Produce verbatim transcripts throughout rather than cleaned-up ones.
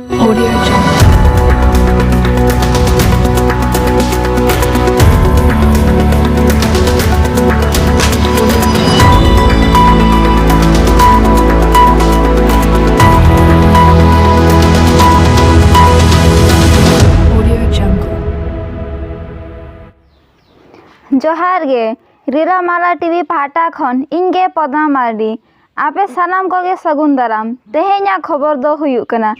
Audio Jungle. Audio Jungle. ᱡᱚᱦᱟᱨ ᱜᱮ, ᱨᱤᱨᱟᱢᱟᱞᱟ TV ᱯᱟᱦᱴᱟ ᱠᱷᱚᱱ ᱤᱧ ᱜᱮ ᱯᱚᱫᱢᱟ ᱢᱟᱨᱰᱤ᱾ ᱟᱯᱮ ᱥᱟᱱᱟᱢ ᱠᱚᱜᱮ ᱥᱟᱹᱜᱩᱱ ᱫᱟᱨᱟᱢ᱾ ᱛᱮᱦᱮᱧᱟᱜ ᱠᱷᱚᱵᱚᱨ ᱫᱚ ᱦᱩᱭᱩᱜ ᱠᱟᱱᱟ,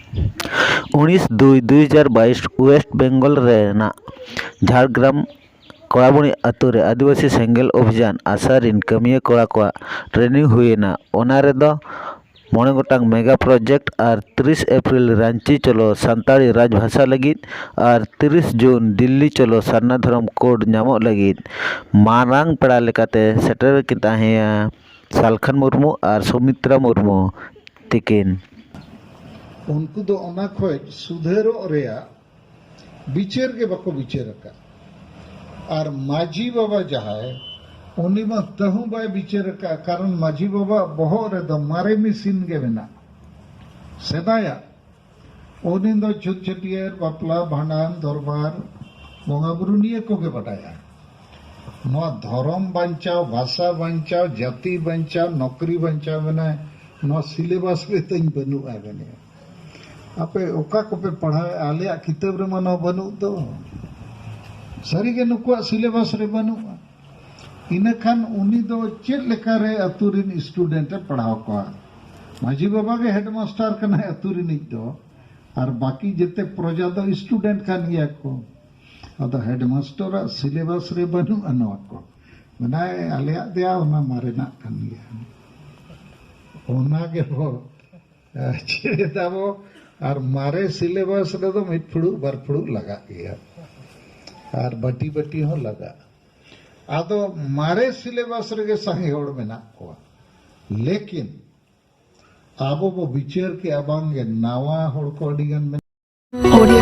ᱩᱱᱤᱥ ᱫᱩᱭ ᱫᱩᱭ ᱦᱟᱡᱟᱨ ᱵᱟᱭᱤᱥ ᱳᱭᱮᱥᱴ ᱵᱮᱝᱜᱚᱞ ᱨᱮᱱᱟᱜ ᱡᱷᱟᱲᱜᱨᱟᱢ ᱠᱚᱲᱟᱵᱩᱲᱤ ᱟᱛᱳ ᱨᱮ ᱟᱹᱫᱤᱵᱟᱹᱥᱤ ᱥᱮᱸᱜᱮᱞ ᱚᱵᱷᱤᱡᱟᱱ ᱟᱥᱟ ᱨᱤᱱ ᱠᱟᱹᱢᱤᱭᱟᱹ ᱠᱚᱲᱟ ᱠᱚᱣᱟᱜ ᱴᱨᱮᱱᱤᱝ ᱦᱩᱭᱮᱱᱟ᱾ ᱚᱱᱟ ᱨᱮᱫᱚ ᱢᱚᱬᱮ ᱜᱚᱴᱟᱝ ᱢᱮᱜᱟ ᱯᱨᱚᱡᱮᱠᱴ ᱟᱨ ᱛᱤᱨᱤᱥ ᱮᱯᱨᱤᱞ ᱨᱟᱺᱪᱤ ᱪᱚᱞᱚ ᱥᱟᱱᱛᱟᱲᱤ ᱨᱟᱡᱽᱵᱷᱟᱥᱟ ᱞᱟᱹᱜᱤᱫ ᱟᱨ ᱛᱤᱨᱤᱥ ᱡᱩᱱ ᱫᱤᱞᱞᱤ ᱪᱚᱞᱚ ᱥᱟᱨᱱᱟ ᱫᱷᱚᱨᱚᱢ ᱠᱳᱰ ᱧᱟᱢᱚᱜ ᱞᱟᱹᱜᱤᱫ ᱢᱟᱨᱟᱝ ᱯᱮᱲᱟ ᱞᱮᱠᱟᱛᱮ ᱥᱮᱴᱮᱨ ᱠᱤᱱ ᱛᱟᱦᱮᱸᱭᱟ ᱥᱟᱞᱠᱷᱟᱱ ᱢᱩᱨᱢᱩ ᱟᱨ ᱥᱩᱢᱤᱛᱨᱟ ᱢᱩᱨᱢᱩ ᱛᱤᱠᱤᱱ᱾ ᱩᱱᱠᱩ ᱫᱚ ᱚᱱᱟ ᱠᱷᱚᱡ ᱥᱩᱫᱷᱟᱹᱨᱚᱜ ᱨᱮᱭᱟᱜ ᱵᱤᱪᱟᱹᱨ ᱜᱮ ᱵᱟᱠᱚ ᱵᱤᱪᱟᱹᱨ ᱟᱠᱟᱫ᱾ ᱟᱨ ᱢᱟᱹᱡᱷᱤ ᱵᱟᱵᱟ ᱡᱟᱦᱟᱸᱭ, ᱩᱱᱤ ᱢᱟ ᱛᱟᱹᱦᱩ ᱵᱟᱭ ᱵᱤᱪᱟᱹᱨ ᱟᱠᱟᱫ, ᱠᱟᱨᱚᱱ ᱢᱟᱹᱡᱷᱤ ᱵᱟᱵᱟ ᱵᱚᱦᱚᱜ ᱨᱮᱫᱚ ᱢᱟᱨᱮ ᱢᱮᱥᱤᱱ ᱜᱮ ᱢᱮᱱᱟᱜ, ᱥᱮᱫᱟᱭᱟᱜ᱾ ᱩᱱᱤ ᱫᱚ ᱪᱷᱩᱛ ᱪᱷᱟᱹᱴᱭᱟᱹᱨ, ᱵᱟᱯᱞᱟ, ᱵᱷᱟᱸᱰᱟᱱ, ᱫᱚᱨᱵᱟᱨ, ᱵᱚᱸᱜᱟ ᱵᱩᱨᱩ ᱱᱤᱭᱟᱹ ᱠᱚᱜᱮ ᱵᱟᱰᱟᱭᱟ᱾ ᱱᱚᱣᱟ ᱫᱷᱚᱨᱚᱢ ᱵᱟᱧᱪᱟᱣ, ᱵᱷᱟᱥᱟ ᱵᱟᱧᱪᱟᱣ, ᱡᱟᱹᱛᱤ ᱵᱟᱧᱪᱟᱣ, ᱱᱚᱠᱨᱤ ᱵᱟᱧᱪᱟᱣ ᱢᱮᱱᱟᱭ, ᱱᱚᱣᱟ ᱥᱤᱞᱮᱵᱟᱥ ᱨᱮ ᱛᱤᱧ ᱵᱟᱹᱱᱩᱜᱼᱟ ᱢᱮᱱᱮ᱾ ᱟᱯᱮ ᱚᱠᱟ ᱠᱚᱯᱮ ᱯᱟᱲᱦᱟᱣᱮᱫᱼᱟ? ᱟᱞᱮᱭᱟᱜ ᱠᱤᱛᱟᱹᱵ ᱨᱮᱢᱟ ᱱᱚᱣᱟ ᱵᱟᱹᱱᱩᱜ ᱫᱚ᱾ ᱥᱟᱹᱨᱤᱜᱮ ᱱᱩᱠᱩᱣᱟᱜ ᱥᱤᱞᱮᱵᱟᱥ ᱨᱮ ᱵᱟᱹᱱᱩᱜᱼᱟ᱾ ᱤᱱᱟᱹᱠᱷᱟᱱ ᱩᱱᱤ ᱫᱚ ᱪᱮᱫ ᱞᱮᱠᱟᱨᱮ ᱟᱹᱛᱩ ᱨᱤᱱ ᱥᱴᱩᱰᱮᱱᱴ ᱮ ᱯᱟᱲᱦᱟᱣ ᱠᱚᱣᱟ? ᱢᱟᱹᱡᱷᱤ ᱵᱟᱵᱟ ᱜᱮ ᱦᱮᱰᱢᱟᱥᱴᱟᱨ ᱠᱟᱱᱟᱭ ᱟᱹᱛᱩ ᱨᱤᱱᱤᱡ ᱫᱚ, ᱟᱨ ᱵᱟᱹᱠᱤ ᱡᱮᱛᱮ ᱯᱨᱚᱡᱟ ᱫᱚ ᱥᱴᱩᱰᱮᱱᱴ ᱠᱟᱱ ᱜᱮᱭᱟ ᱠᱚ᱾ ᱟᱫᱚ ᱦᱮᱰᱢᱟᱥᱴᱟᱨᱟᱜ ᱥᱤᱞᱮᱵᱟᱥ ᱨᱮ ᱵᱟᱹᱱᱩᱜᱼᱟ ᱱᱚᱣᱟ ᱠᱚ᱾ ᱢᱮᱱᱟᱭ, ᱟᱞᱮᱭᱟᱜ ᱫᱮᱭᱟ ᱚᱱᱟ ᱢᱟᱨᱮᱱᱟᱜ ᱠᱟᱱ ᱜᱮᱭᱟ᱾ ᱚᱱᱟ ᱜᱮ ᱵᱚ ᱪᱮᱫ ᱟᱵᱚ, ᱟᱨ ᱢᱟᱨᱮ ᱥᱤᱞᱮᱵᱟᱥ ᱨᱮᱫᱚ ᱢᱤᱫ ᱯᱷᱩᱲᱩᱜ ᱵᱟᱨ ᱯᱷᱩᱲᱩᱜ ᱞᱟᱜᱟᱜ ᱜᱮᱭᱟ, ᱟᱨ ᱵᱟᱹᱴᱤ ᱵᱟᱹᱴᱤ ᱦᱚᱸ ᱞᱟᱜᱟᱜᱼᱟ᱾ ᱟᱫᱚ ᱢᱟᱨᱮ ᱥᱤᱞᱮᱵᱟᱥ ᱨᱮᱜᱮ ᱥᱟᱸᱜᱮ ᱦᱚᱲ ᱢᱮᱱᱟᱜ ᱠᱚᱣᱟ, ᱞᱮᱠᱤᱱ ᱟᱵᱚ ᱵᱚ ᱵᱤᱪᱟᱹᱨ ᱠᱮᱜᱼᱟ ᱵᱟᱝᱜᱮ ᱱᱟᱣᱟ ᱦᱚᱲ ᱠᱚ ᱟᱹᱰᱤ ᱜᱟᱱ ᱢᱮᱱᱟᱜ Audio